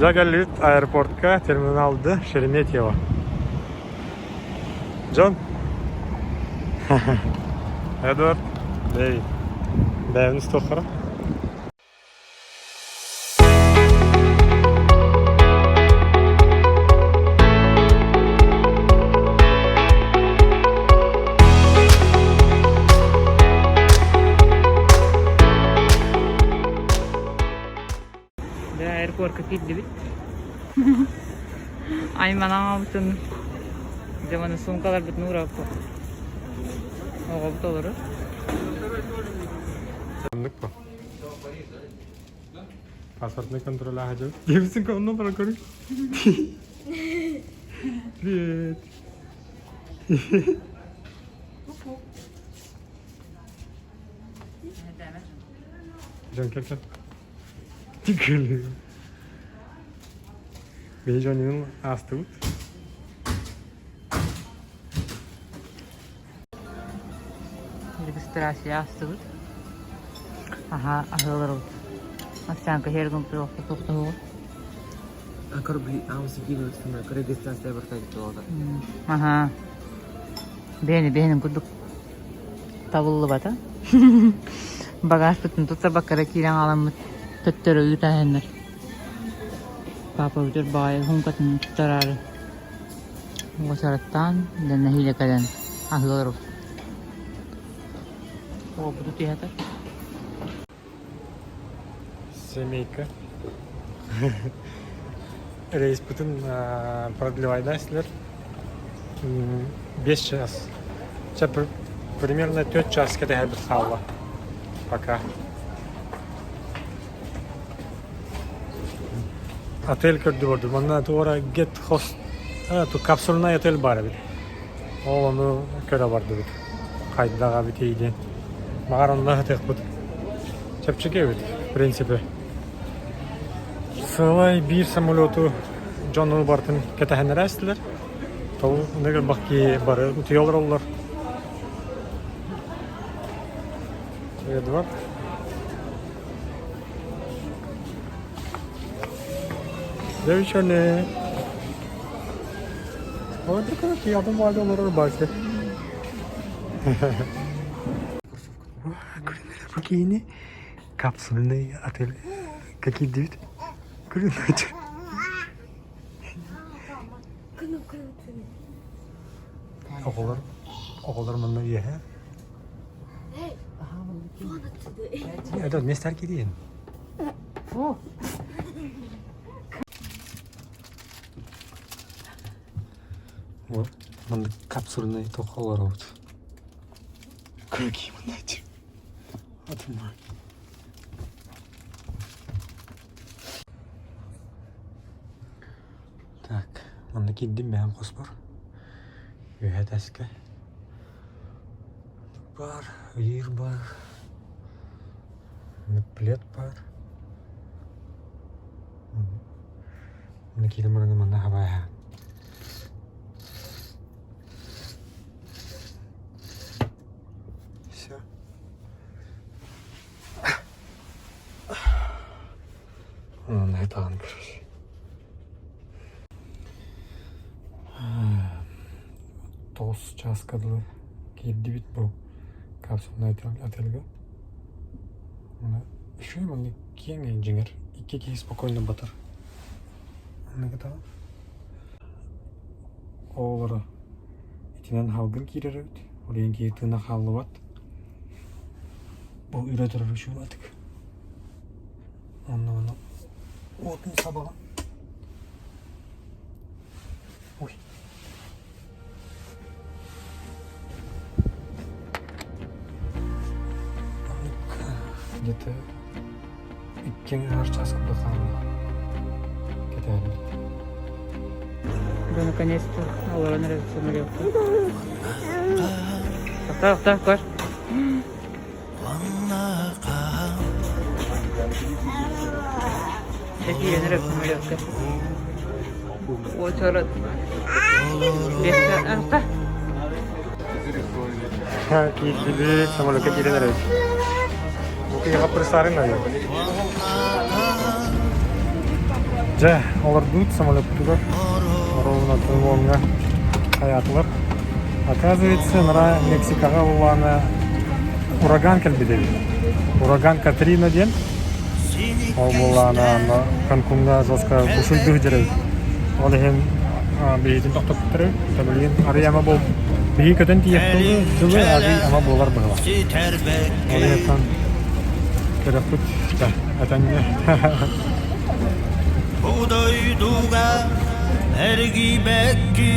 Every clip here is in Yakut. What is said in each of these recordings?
Дьэ кэллибит аэропортка терминалды Шереметьево. Дьон Эдуард, Дэвид. Бэйэбин устуоххара. Дьэ, аэропорка киирдибит. Айманаабытын, дьэ маны суумкаларбытын уураппыт. Оҕобут олорор. Оннук по. Паспортный контроль ааһа Диэбитин онно баран көрүҥ. Привет. Дьон кэл кэл. Тиккэлли. Биһи дьонунун аастыбыт. Регистрация аастыбыт. Аһа аһыыларбыт. Овсянка хергун туохтуһугут. Аха. Бэйэни бэйэнин курдук табыллыбата. Багажпытын туттарбакка киирэн халаммыт төттөрү ыытаһыннар. Папа бүтэр баҕайы хункатын туттараары уочараттаан да нэһиилэ кэлэн аһыы олоробут. Уолбуту түһэтэр. Семейка. Рейспытын продлевайдайсылар. 5 час. Ча примерно 4 час кэтэһэрбит хаалла. Пока. Отель көрдү борду. Манна туора Get Host капсульный отель бар эбит. Ол ону көрө бардыбыт. Хайдаҕа битий диэн. Баҕар онно сытыахпыт. Чэпчэки эбит, в принципе. Сыалай биир самолету дьону барытын кэтэһэннэрэ эстилэр. Ол ыныгырбах киһи бары утуйа олороллор. Эдвард. Девчоне. Ой, короче, я думаю, олорор баки. Бикини капсульный отель. Какие девять? Оҕолор, оҕолор манна үөһэ. Это вместе кириэн. Фу. Вот, манна капсульный тоқ олоробут. Какие манна Атыммар. Так, манна киирдим бэйэм хоспор. Үөһэ этээскэ. Бар, ыйыыр бар. Плед бар. Манна киирэн баран манна хабайа. Все. Онон айтаҕын көрөр. Тоҕус чааска дылы киирдибит бу капсульнай отельга. Үчүгэй маннык киэҥ дьиҥэр икки киһи спокойно батар. Оннук ытаҕын. Оҕолоро итинэн халгын киирэр эбит. Ол иһин киһи тыына хааллыбат. Бу үрэ турар үчүгэй Онно ону уотун сабаҕын. Ой. Где-то Иккиэн аһар чаас курдук хаалла. Кэтэһэбит. Да, наконец-то олорон эрэ самолетка. Тохтоо, тохтоо, көр. Киирэн эрэ самолетка. Очорот. Бэстэ, Киирдибит, самолетка киирэн эрэбит. Бу киһиэхэ присарын айы. Дьэ, олордубут самолеттугар. Ровно Тулоҥҥа хайаатылар. Оказывается, нара Мексикаҕа улаана ураган кэлбит эбит. Ураган Катрина диэн. Ол буоллаҕына Канкуҥҥа жестко бушуйдуу сылдьар эбит. Ол иһин биһигитин тохтоппуттар эбит. Билигин арый ама буол биһиги көтөн тиийиэхпит дылы арый ама буолар быһыылаах. Ол иһиттэн көрөхпүт да этэҥҥэ. Бу дойдуга эргийбэкки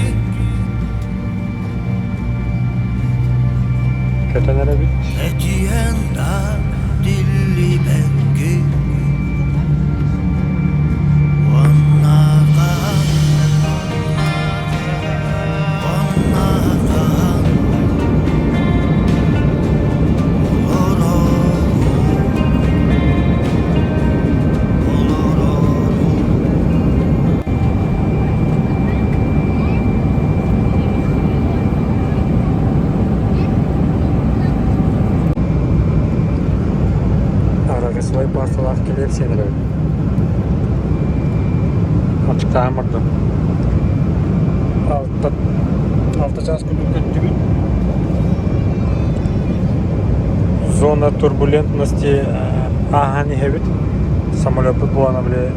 Көтөн эрэбит. Этиэн да тиллибэкки Уоннаха Уоннаха Арагысвай паасталаах килиэп сиэн эрэбит. Аччыктаан бардым. Алта, алта чаас курдук көттүбүт. Зона турбулентности ааһан иһэбит. Самолеппут буолан били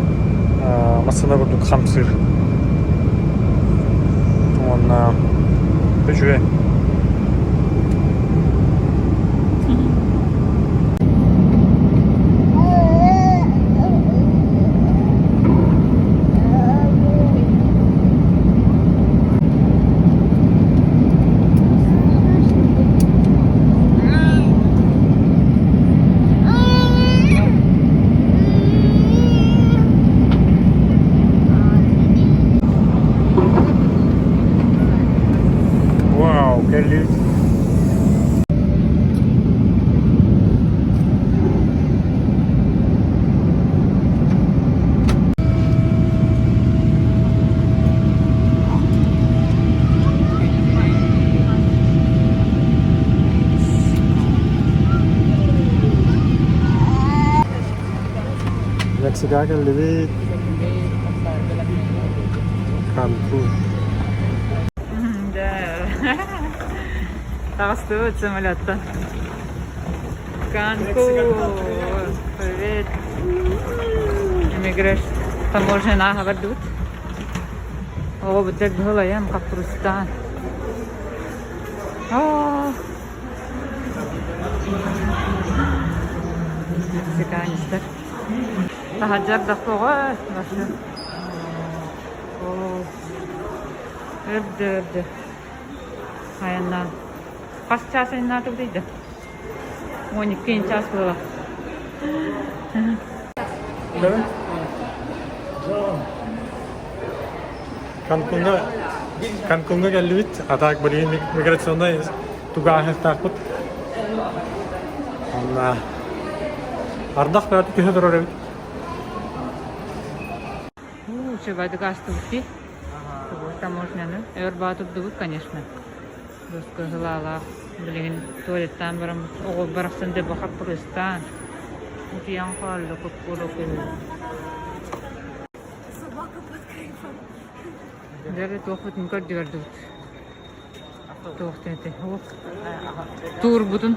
массыына курдук хамсыыр. Уонна үчүгэй. Вау, кэллибит. Мексикаҕа кэллибит. Канкун. Да. Таҕыстыбыт самолеттан. Канкун. Привет. Иммиграш таможня бардыбыт. Оҕобут быһылайан хаппырыстаан. Аа. Мексиканецтар. Таһырдьа ардахпоҕо башы. Оо. Өрдө-өрдө. Айаннаан. Хас чаас айаннаатыбытый да? 12 чаас буола. Канкуҥҥа Канкуҥҥа кэллибит. А так билигин миграционнай тугааһыктаахпыт. Онно ардах бөҕөтө түһэ турар эбит. Чебадык астыбыт таможняны. Өр баатырдыбыт, конечно. Кыһылаалаах билигин туалеттаан баран оҕо барахсан да хаппырыстаан утуйан хаалла куккуруку. Дьэ туохпутун көрдүгэрдибит. Туох диэти туурбутун.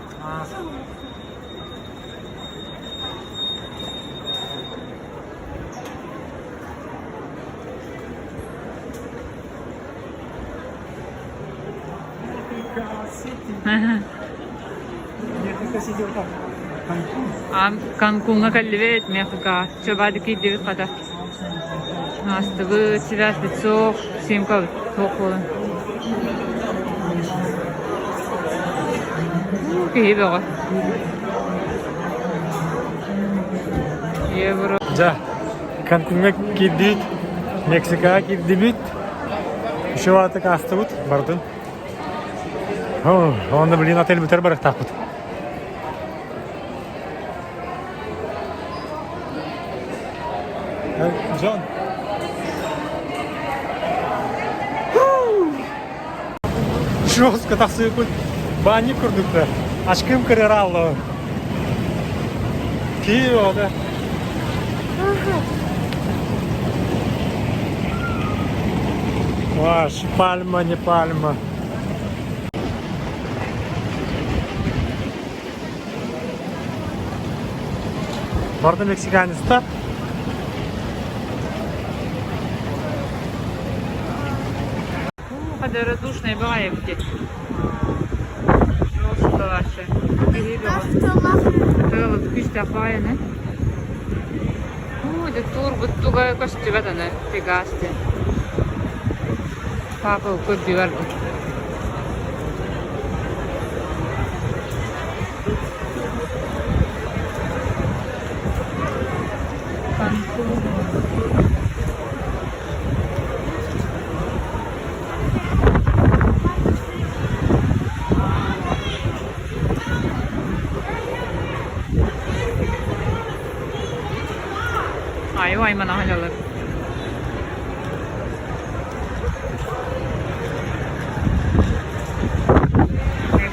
Канкуҥҥа кэллибит, Мехико. Чобаады киирдибит хата. Аастыбыт, связьбит суох, симкабыт суох буолан. Киһи бөҕө. Евро. Дьэ, Канкуҥҥа киирдибит, Мексикаҕа киирдибит. Еще аатык аастыбыт, бардын. Онно блин отель бүтэр барыктаахпыт. Джон. Жестко тахсыыппыт. Баанньык курдук да. Очкым кырырааллы. Киев оҕото. Ваш, пальма, не пальма. Барда мексиканецтар. Хадара душная баҕайы эбит. Жестко Күүстээх баҕайыны. Уу, дьэ туурбут туга көстүбэт аны, Пегас диэн. Папа көрдүү барбыт. Айва аймана халялар.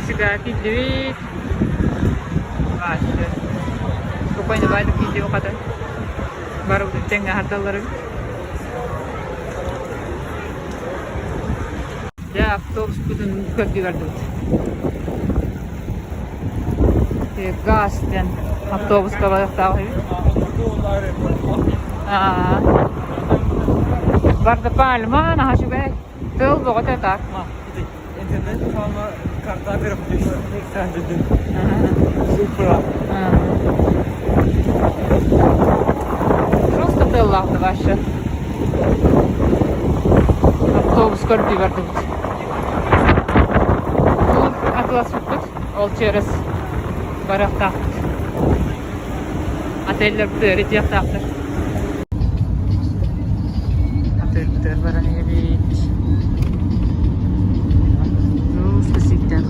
Всегда киирдибит. Вообще. Спокойно баайдык киирдибит хата. Барыбыт тэҥҥэ аһардаллар эбит. Дьэ, автобуспутун көрдүү бардыбыт. Газ диэн автобуска барыахтаах эбит. Барда пальма, наһаа үчүгэй. Тыл бөҕөтө так. Интернет kalma kartlar verip dedim. Супер. Просто тыллаахты вообще. Автобус көрдүү бардыбыт. Тур атыласпыппыт. Ол через барыахтаахпыт. Отеллэр итиэхтаахтар. Отеллэр баран иһэбит. Просто ситтэх.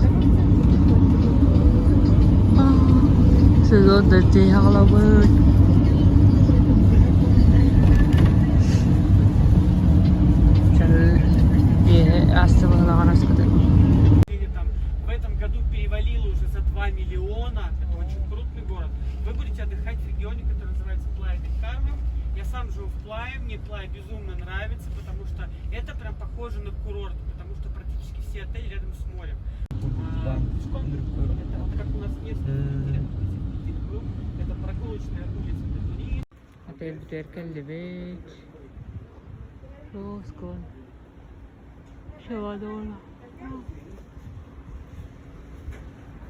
Сезон дождей хаҕалабыт. В этом году перевалило уже за 2 миллиона. Это очень крупный город. Вы будете отдыхать в регионе, который называется Плая дель Кармен. Я сам живу в Плае, мне Плая безумно нравится, потому что это прям похоже на курорт, потому что практически все отели рядом с морем. А, пешком, это вот как у нас местный был, это прогулочная улица для туристов. Отель кэллибит. Роскон. Шавадола.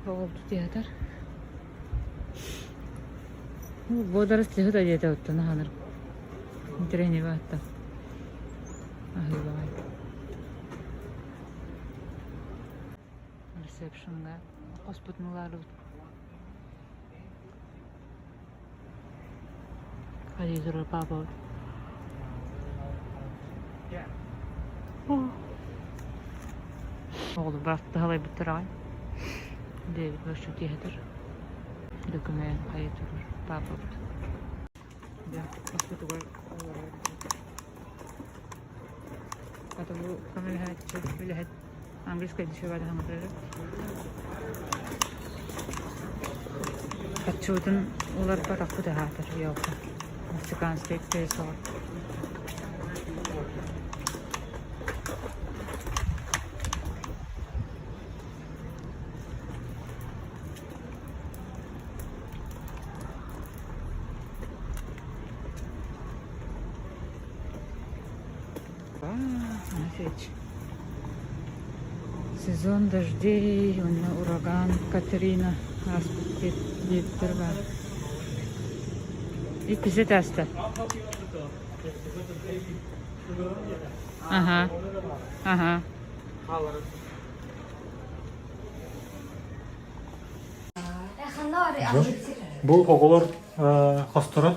Оҕолбут театр. Буодарыс лыһыта диэтэ оттон аһанар. Интэриэһинэй баатта. Аһыыбаҕай. Ресепшнга хоспутун ылаарыбыт. Хайыы турар паапабыт. Оҕолор бырахтаһалайбыттар аҕай. Дэвид вообще тиэхэтэр. Документ хайыы турар паапабыт. Да, хоспутугар олорор. Хата бу көмөлөһөөччү үлэһит английскай дешевая хаҥатар. Хаччыбытын уларпатахпыт аһаатар елка. Мексиканскай песо. Офигеть. Сезон дождей, уонна ураган Катрина ааспыт диэбиттэр баар. Иккис этээстэ. Аха. Аха. Бу оҕолор хосторо.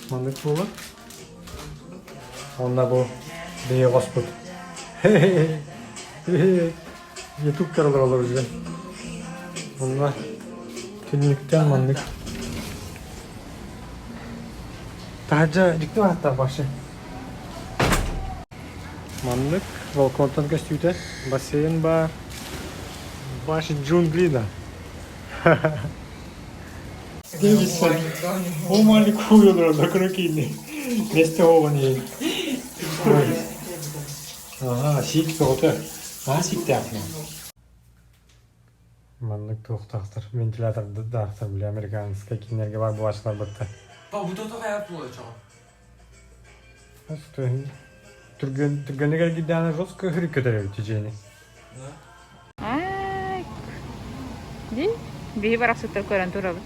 Маннык буолар. Онно бу биһиги хоспут. Ютуб көрөлөр олорор дьон. Онно түннүктэн маннык. Таһырдьа дьикти баһаттаах вообще. Маннык балконтан көстүүтэ бассейн баар. Ваши джунгли да. Маннык туохтаахтар вентилятордаахтар били американскай кинилэргэ баар буолааччылар батта. Түргэн түргэнник эргийдэҕинэ жестко хөрүккэтэр эбит дьиэни. Ди, биһи барахсыттар көрөн турабыт.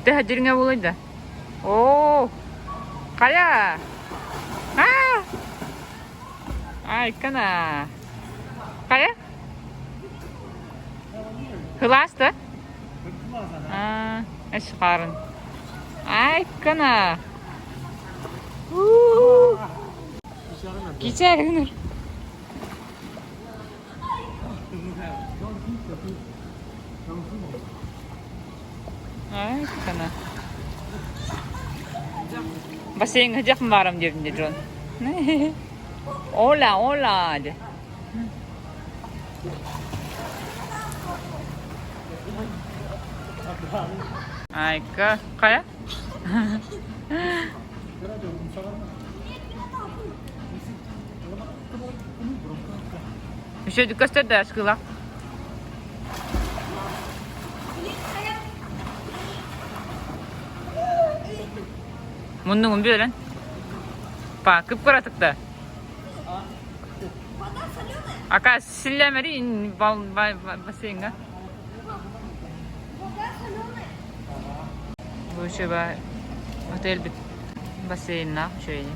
Төһө дьириҥэ буолуой да? Оо, хайа? Аа! Айкана. Хайа? Кылаас да? Аа, эш хаарын. Айкана. Кичээринер. Айкана. Бассейнҥа дьахм баарам диэбин Джон. Ола, ола де. Айка, хайа? Еще көстөр да аскыла. Муннугун бүөлен. Па, кып-кыратык да. Ака силлэмэри бассейнга. Бу үчүгэй отель бассейннаах үчүгэй.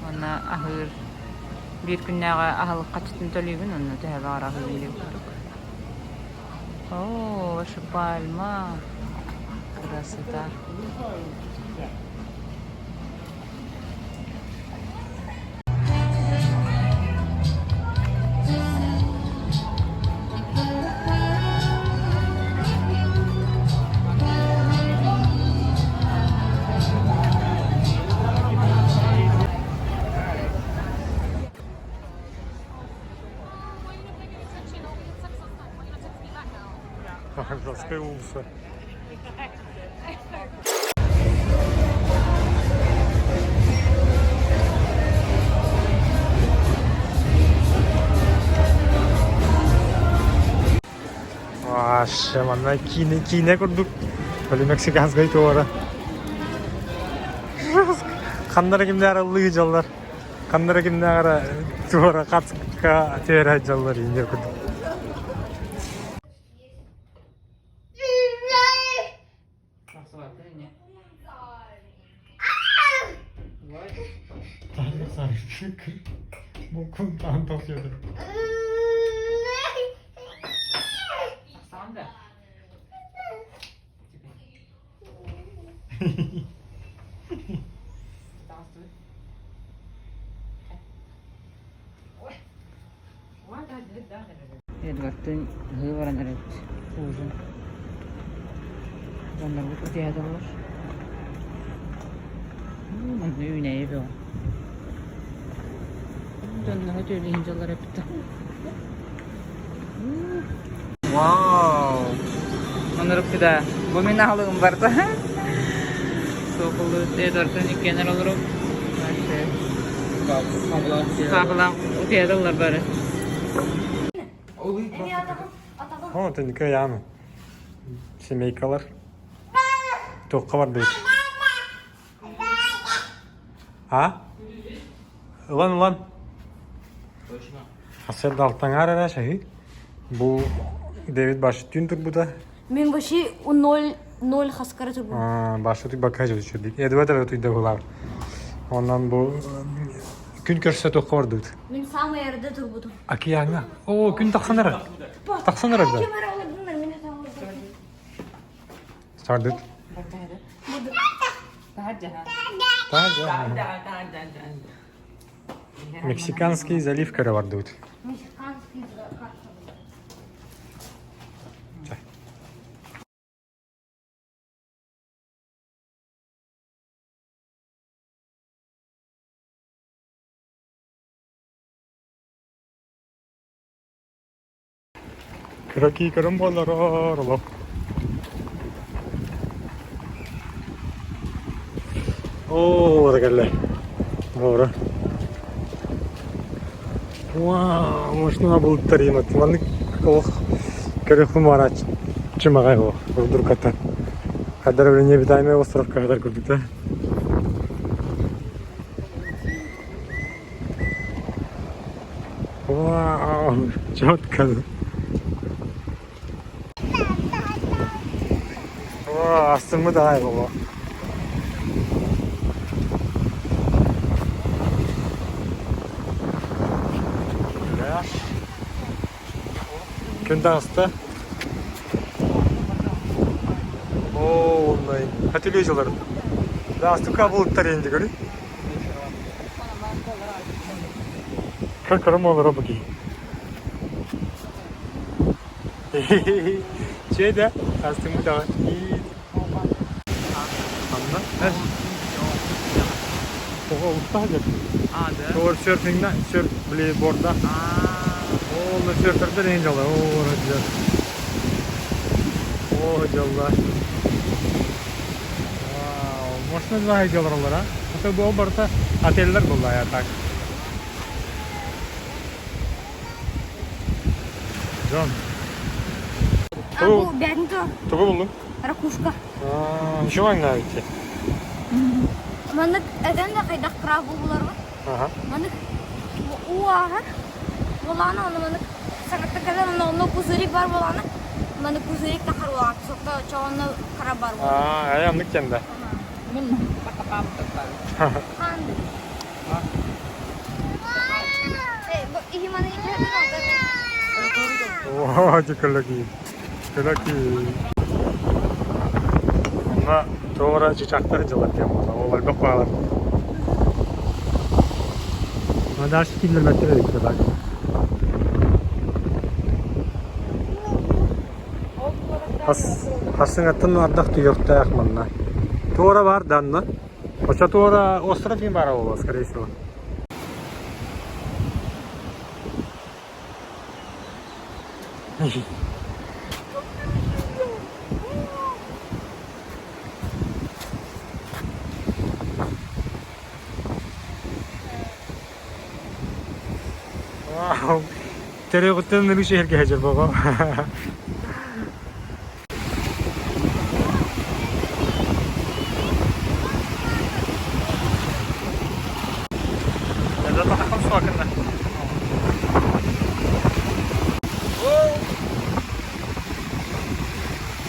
Уонна аһыыр биир күннээҕи аһылык хаччытын төлүүбүн уонна төһө баҕар аһыыбын диэн курдук. Оо, ваша пальма. Красота. Жесткая уулусса. Вообще, манна киинэ, киинэ курдук. Били мексиканскай туора. Ханнара кимнээр ыллыы дьаллар. Ханнара кимнээр туора хацка түөрэ дьаллар иинэ курдук. Эдвардтыын ыһыы баран эрэбит ужин. Дьоннорбут утуйа сыталлар. Манна үүнээйи бөҕө. Дьонноро түөлүһүн дьаллар эбит Вау! Оннук да. Бу мин аһылыгым барда. Суохуллубут Эдвардтыын иккиэннэр олоруп. Папалаах утуйа бары. О, тэнникэ яаны. Семейкалар. Туохха бардыбыт? А? Ылан, ылан. Хасыр алтаҥаар эрэ шаһы. Бу Дэвид башы түүн турбута. Мен вообще ноль ноль хаскара турбут. Башы бакка жүрдік. Эдвард эрэ туйда булар. Онон бу күн көрсө туохха бардыбыт. Мен самый эрдэ турбутум. Океаҥҥа. Оо, күн тахсан эрэр. Тахсан эрэр да. Кем Сардыт. Таһырдьа. Мексиканский залив көрө бардыбыт. Мексиканский закат. Кыракий көрөн буоллар олох. Оо, кэллэ. Муора. Вау, машина булуттар имат. Маннык олох көрөхүм барач. Чымаҕай олох. Урдурката. Хаддар өлүнье битайме островка хадар курдук да. Вау, четко. Вау, астыммыт аҕай буолуо. Пляж. Күн таҕыста. Оо, оннай. Хатылыы дьыллар. Да, астыкка булуттар енді көрүй. Көр-көрөм олоро бу киһи. Чэй да, астыммыт аҕай. Ханна? Оҕо устаах дьэ. Тоҕор серфингна, серф били борда. Ол серфердер эҥин дьалла. Оо, дьэ. Оо, дьалла. Мощно два дьаллар а? Это был барыта отеллер была я так. Джон. А бу бәнто Тугу булдуң? ракушка. Ничего не нравится. Маннык этэн да хайдах краб буларбыт. Ага. Маннык уаһар буолаана онно маннык саҥаттан кэлэн онно онно пузырик бар буолаана маннык пузырик тахар буолаана сокто чоҕонно хара бар буолаана. Аа, аяннык кэнде. Ханды. Иһи маны Оо, дьэ көлөкий. Көлөкий. Онно туора чычаахтар дьылар диэн буолла. Ол элбэх баалар. Дальше киллэрбэттэр эбит так. Хасыҥаттан ардах түһүөхтээх манна. Туора бар данна. Оччо туора остров диэн баара буолуо, скорее всего. Вау! Төрүөҕүттэн ынырык шэһэргэ сылдьар буолуо.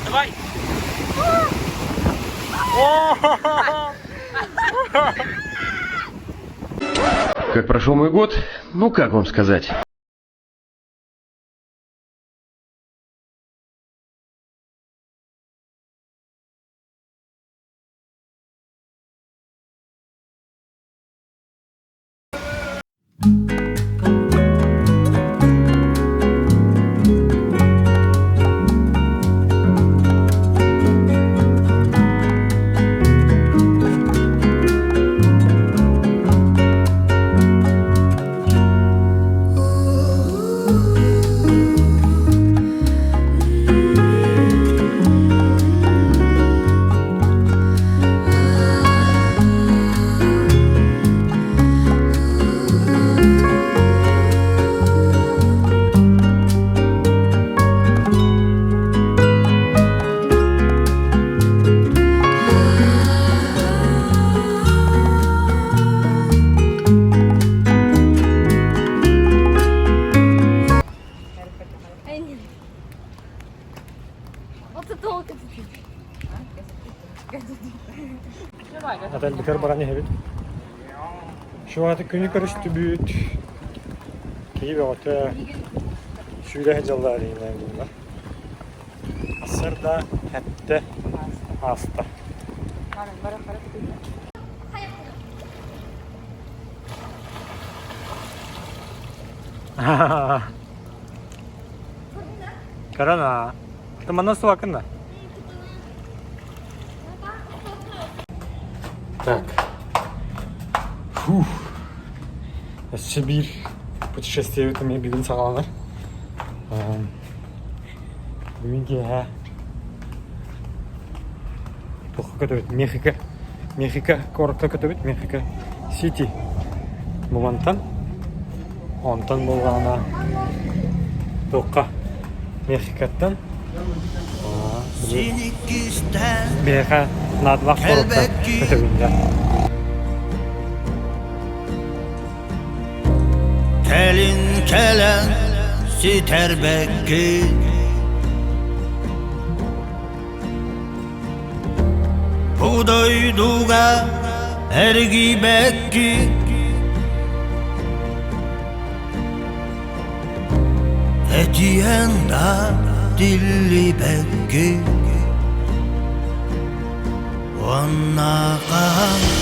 Давай! Как прошел мой год? Ну, как вам сказать? Отельбитигэр баран иһэбит. Шуаты күнү көрүстүбүт. Киһи бөҕөтө сүүрэ сылдьаллар иһинэн булла. Сырда, эттэ, ааста. Көрөн аа. Манна суакын да? Так. Фух. Өссө биир путешествиебит эмиэ бүгүн саҕаланар. Бүгүн киэһэ туохха көтөбүт? Мехико. Мехико куоракка көтөбүт. Мехико Сити. Бу мантан. Онтон буоллаҕына туохха? Мехикоттан Син иккистээн Биһиэхэ наадалаах куоракка көтөбүн дьэ. Кэлин кэлэн ситэрбэккин Бу дойдуга эргийбэккин Этиэн да тиллибэккин Уонна хаһан.